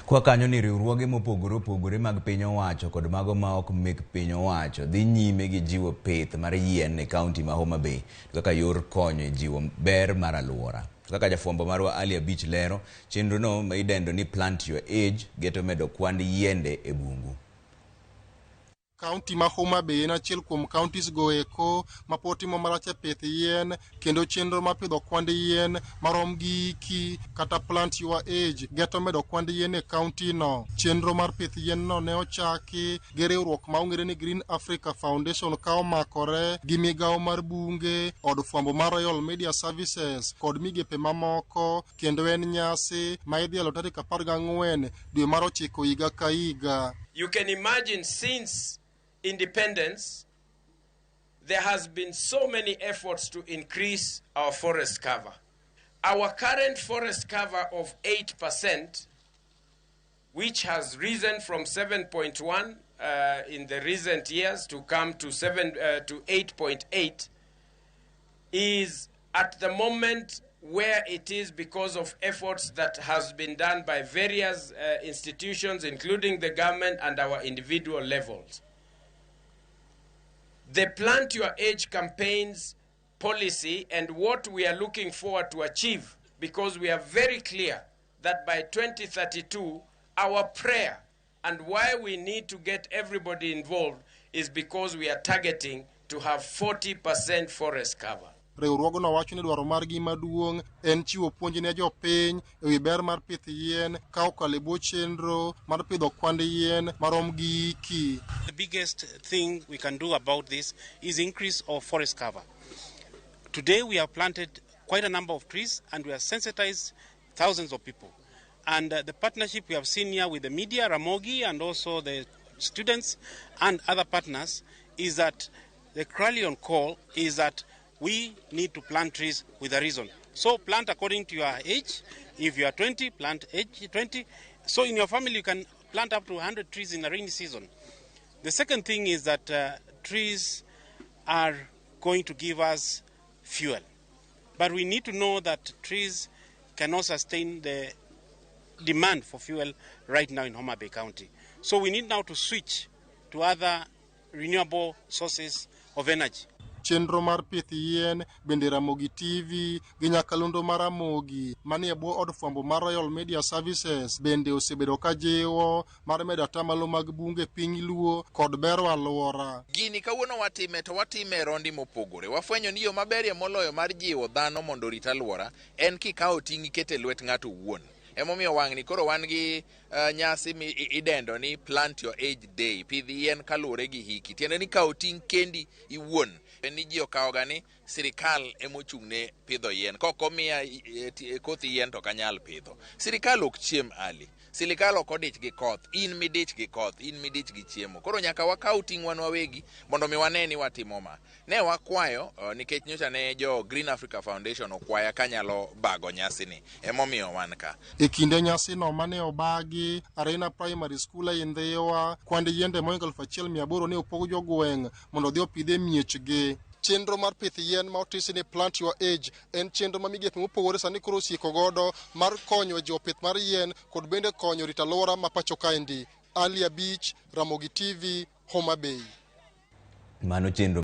Kwa kanyo ni riwruoge mopogore opogore mag piny owacho kod mago ma ok mek piny owacho dhi nyime gi jiwo pith mar yien e kaunti ma Homa Bay kaka yor konyo e jiwo ber mar alwora. Kaka jafwambo marwa Ali Abich lero, chenrono ma idendo ni Plant Your Age geto medo kwand yiende e bungu. Kaunti ma Homa Bay en achiel kuom counties go eko ma pod timo marach e pith yien kendo chenro mar pidho kwand yien marom gi hiki kata Plant Your Age geto medo kwand yien e kaunti no. Chenro mar pith yien no ne ochaki gi riwruok ma ong'ere ni Green Africa Foundation ka omakore gi migawo mar bunge, od fwambo mar Royal Media Services kod migepe mamoko kendo en nyasi ma idhialo tarik 14 dwe mar 9 higa ka higa. You can imagine, since independence, there has been so many efforts to increase our forest cover. Our current forest cover of 8%, which has risen from 7.1 in the recent years to come to 7 to 8.8, is at the moment where it is because of efforts that has been done by various institutions, including the government and our individual levels. The Plant Your Age campaigns policy and what we are looking forward to achieve, because we are very clear that by 2032, our prayer and why we need to get everybody involved is because we are targeting to have 40% forest cover. Riwruogno wacho ni dwaro margi maduong' en chiwo puonj ne jopiny e wi ber mar pith yien ka okalo e bwo chenro mar pidho kwand yien marom gi hiki. The biggest thing we can do about this is increase of forest cover. Today we have planted quite a number of trees and we have sensitized thousands of people. And the partnership we have seen here with the media, Ramogi, and also the students and other partners is that the clarion call is that we need to plant trees with a reason. So plant according to your age. If you are 20, plant age 20. So in your family, you can plant up to 100 trees in the rainy season. The second thing is that trees are going to give us fuel. But we need to know that trees cannot sustain the demand for fuel right now in Homa Bay County. So we need now to switch to other renewable sources of energy. Chenro mar pith yien bende Ramogi TV gi nyakalondo mar Ramogi manie bwo od fwambo mar Royal Media Services bende osebedo ka jiwo mar medo atamalo mag bunge piny Luo kod bero alwora. Gini kawuono watime to watime e rondi mopogore. Wafwenyo ni yo maberie moloyo mar jiwo dhano mondo orit alwora en kikawo ting' ikete lwet ng'ato owuon. Emomiyo wang'ni koro wan gi nyasi mi idendo ni Plant Your Age Day, pidh yien kaluwore gi hiki. Tiende ni kawo ting' kendi iwuon. En ni ji okawoga ni sirikal emochung' ne pidho yien. Kok omiya koth yien to ok anyal pidho. Sirikal ok chiem ali. Sirikal ok odich gi koth, in midich gi koth, in midich gi chiemo. Koro nyaka wakaw ting' wan wawegi mondo mi wane ni watimo ma. Ne wakwayo nikech nyocha ne jo Green Africa Foundation okwaya kanyalo bago nyasini. Emomiyo wan ka. E kinde nyasino mane obagi Arena Primary School e Ndhiwa, kwand yiende mohingo 1800 ne opog jogweng' mondo odhi opidh e miechgi. Chenro mar pith yien ma otisi ni Plant Your Age en chenro ma migepe mopogore sani koro osieko godo mar konyo e jiwo pith mar yien kod bende konyo rito alwora ma pacho kaendi. Ali Abich, Ramogi TV, Homa Bay. Mano chenro.